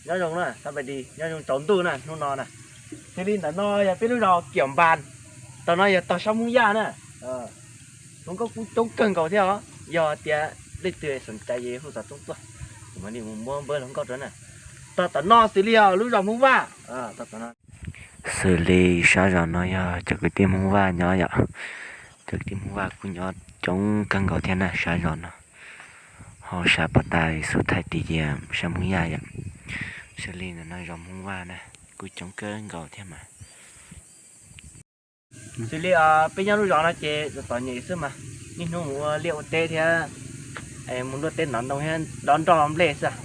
Nyob zoo na, xab pais dis, nyob zoo tsaus ntuj na, hnub no na. Xws li ntawm no yog peb lub zos Kiam Npas, tom no yog tog sab Hmoob Yaj na. Hluas nkauj kuj coob kawg nkaus thiab os, yog tias leej twg xom cai ces hu xov tooj tuaj, kuv mam li mus muab npawb hluas nkauj rau na. Tog tom no xws li yog lub zos Hmoob Vaj. Xws li sab zos no yog cov kwv tij Hmoob Vaj nyob yom. Cov kwv tij Hmoob Vaj kuj nyob coob kawg nkaus thiab na sab zos no. Ho sab puag ta xub thawj tim ces sab Hmoob Yaj yom. Xws li ntawm no zos Hmoob Vaj na, kuj coob kawg nkaus thiab mas. Xws li peb nyob lub zos no ces txom txom nyem xwb mas, niaj hnub mus ua liaj ua teb thiab, mus luaj teb ntov ntoo thiab dob nroj nplej xwb.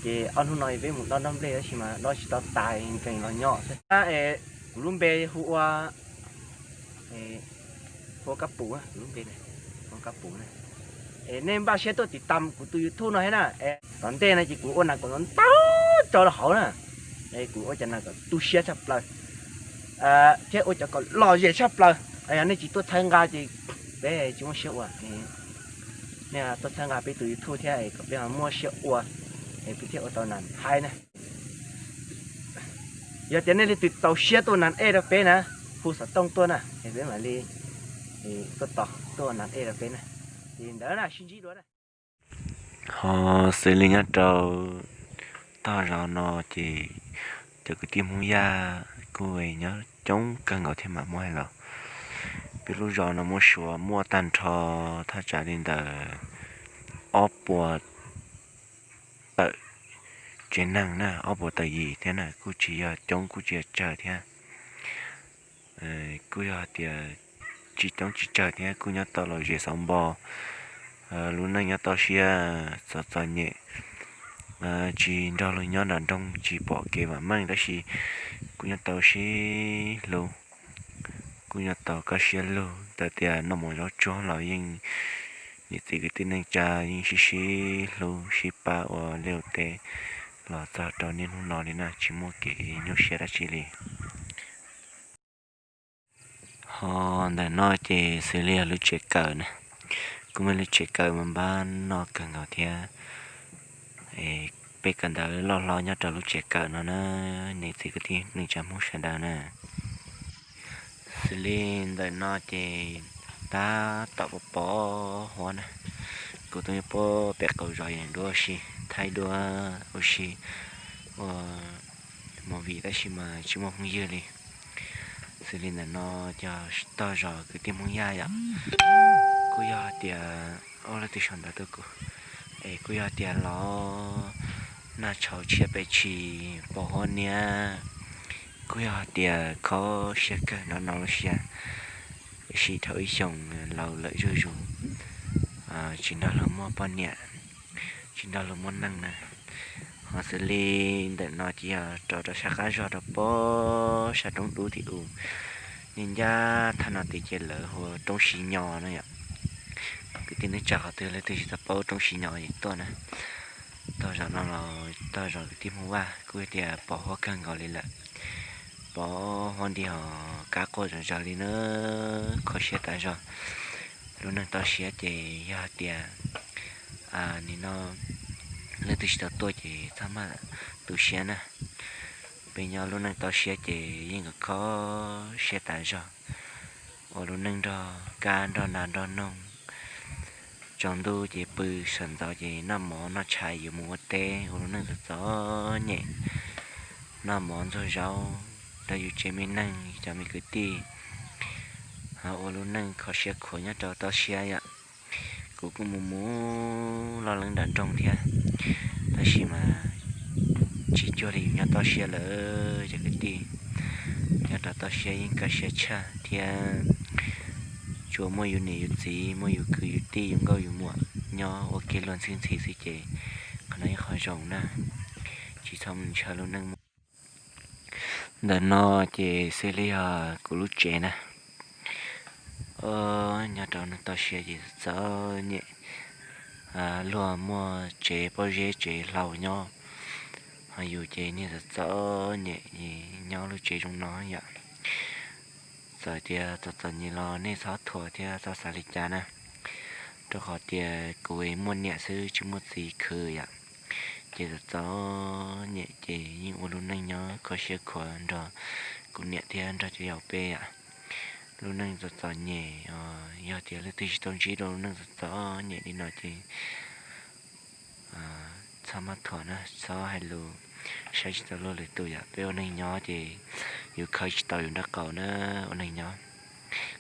Ces ob hnub no peb mus dob nroj nplej tab sis mas dob tsis tau tas nkees los nyob xwb. Kuv lub npe hu ua, hu ua Kab Pus, kuv lub npe hu ua Kab Pus na. Nej npaj siab tuaj tiv tam kuv tus YouTube no thiab na. Tom ntej no ces kuv ua nas kom ntau tso rau hauv na. Kuv ua cov nas kom tu siab tshaj plaws thiab ua cov kom lom zem tshaj plaws. Yog nej tsis tuaj txhawb nqa ces peb tsis muaj siab ua. Nej tuaj txhawb nqa peb tus YouTube thiab kom peb ho muaj siab ua, es peb thiaj ua tau nas haib na. Yog tias nej leej twg txaus siab tuaj nas ej rau peb na, hu xov tooj tuaj na, es peb mam li tuaj tos tuaj nas ej rau peb na. Ces ntawd na, sib ntsib dua na. Ho xws li nyob rau tog zos no ces cov kwv tij Hmoob Yaj kuj nyob coob kawg nkaus thiab mas muab hais los. Peb lub zos no muaj suav muaj tag nrho thaj tsam li ntawm ob puas tawm tsev neeg na, ob puas tawm yim thiab na, kuj tsis yog coob kuj tsis yog tsawg thiab. Kuj yog tias tsis coob tsis tsawg thiab kuj nyob tau lom zem xauv npo, lub neej nyob tau siab txom txom nyem, tsis nrog luag nyob nram nroog tsis pom kev vam meej tab sis kuj nyob tau sib hlub, kuj nyob tau kaj siab lug. Txawm tias noj mov zaub tsuag los yeej niam txiv kwv tij neej tsa yeej sib sib hlub sib pab ua liaj ua teb los txog rau niaj hnub no li na, tsis muaj kev nyuaj siab dab tsi li. Ho ntawm no ces xws li yog lub tsev kawm na, kuj muaj lub tsev kawm mas npab noj kawg nkaus thiab. Peb kawm ntawv loj hlob nyob rau lub tsev kawm no na, niam txiv kwv tij neej tsa Hmoob sawv daws na. Xws li ntawm no ces tab tom pos pos huab na, kuv tuaj nyob puag pem qaum zos es duab ua si, thaij duab ua si, ua movie tab sis mas tsis muaj phooj ywg li. Xws li ntawm no cov tog zos kwv tij Hmoob Yaj yom, kuj yog tias ua leej twg sau ntawv tuaj kuv, es kuj yog tias los nag tshauv tshiab pes tshis pos huab niab, kuj yog tias kho siab kawg no no lub siab. Tiam sis dhau ib xyoos laus lawm zuj zus, tsis nrog luag muaj poj niam, tsis nrog luag muaj neej na. Ho xws li ntawm no ces yog rov rau sab qab zog rau puag sab roob dub tim u, nyob ncaj thaj no tias ces lawv hu ua roob Siv Nyo no yom. Kwv tij neej tsa qhov twg leej twg tsis tau paub roob Siv Nyo es tuaj na. Tog zos no los tog zos kwv tij Hmoob Vaj kuj tias pos huab kawg nkaus li lawm. Pos huab nti ho kab quaj zom zaws li na, kho siab tas zog. Lub neej toj siab ces yog hais tias nim no leej twg tsis tau tuaj ces txhob maj tu siab na. Peb nyob lub neej toj siab ces yeej kho siab tas zog, ua lub neej nrog kab nrog nas nrog noog. Tsaus ntuj ces pw, sawv ntxov ces noj mov noj tshais yuav mus ua teb, ua lub neej txom txom nyem, noj mov ntxuag zaub rau yus tsev me neeg cov me kwv tij, ho ua lub neej kho siab khuav nyob rau toj siab yom. Kuv kuj mus mus loj leeb nram nroog thiab, tab sis mas tsis cuag li yus nyob toj siab lawm cov kwv tij. Nyob rau toj siab yeej kaj siab tshaj thiab, tsuas muaj yus niam yus txiv, muaj yus kwv yus tij, yus nkauj yus muam nyob ua ke luag ntxhi ntxhi xwb ces qhov no ib qho zoo na, tsis txhob mus ntshaw lub neej muaj. Ntawm no ces xws li yog kuv lub tsev na. Nyob rau neej toj siab ces txom nyem, luag muaj tsev pob zeb tsev hlau nyob, ho yus ces niag txom txom nyem nyob lub tsev zoo no yom. Txawm tias txom txom nyem los nej txhob thuam thiab txhob xav li cas na, rau qhov tias kuv muaj niam xwb tsis muaj txiv khwv yom. Ces txom txom nyem ces yeej ua lub neej nyob kho siab khuav nrog kuv niam thiab nrog cov yau peb yom. Lub neej txom txom nyem os, yog tias leej twg tsis tau ntsib rau lub neej txom txom nyem li no ces txhob maj thuam na, txhob hais lus saib tsis taus luag lwm tus yom. Peb ua neej nyob ces yus khawb tsis tau yus nraub qaum na, ua neej nyob.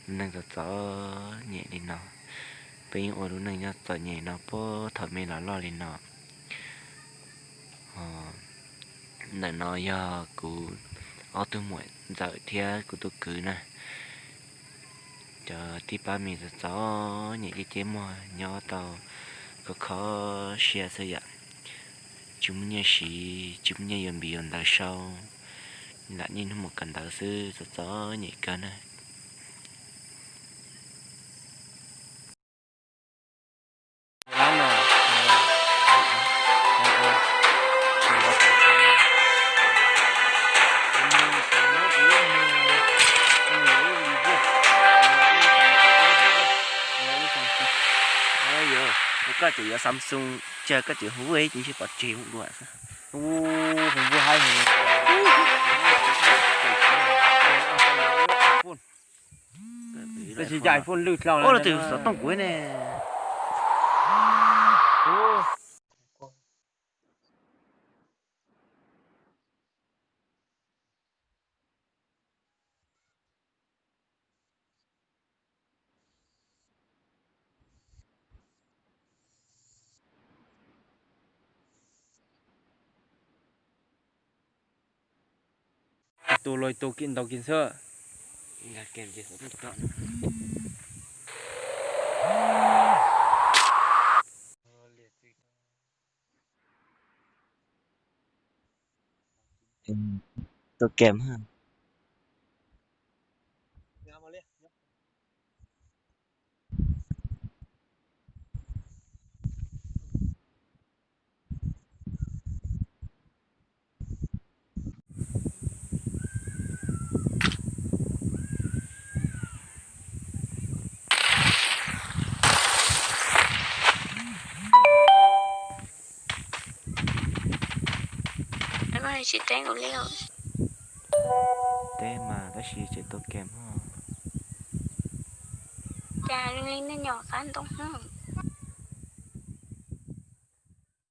Lub neej txom txom nyem li no, peb yeej ua lub neej nyob txom nyem no puag thaum me los loj li no. Ntawm no yog kuv ob tug muam ntxawm thiab kuv tus kwv na. Cov tij pab me txom txom nyem ceb ceb muag nyob tau kho kho siab xwb yom. Tsis muaj nyiaj siv, tsis muaj nyiaj yuav npiv yuav ntawv sau, lam niaj hnub mus kawm ntawv xwb, txom txom nyem kawg na. Koj tseem yuav Samsung, cas koj tseem hu ib ce ntshe pov tseg hu dua xwb. Hu hu haib heev. Tab sis cas iPhone lwj dlhau. Ua los twb xov tooj kuv ne. Tus los tus kis ntaus kis xwb. Tua kem ha. Teb mas tab sis tseem tua kem os. Cas li nej nyom qab ntoo.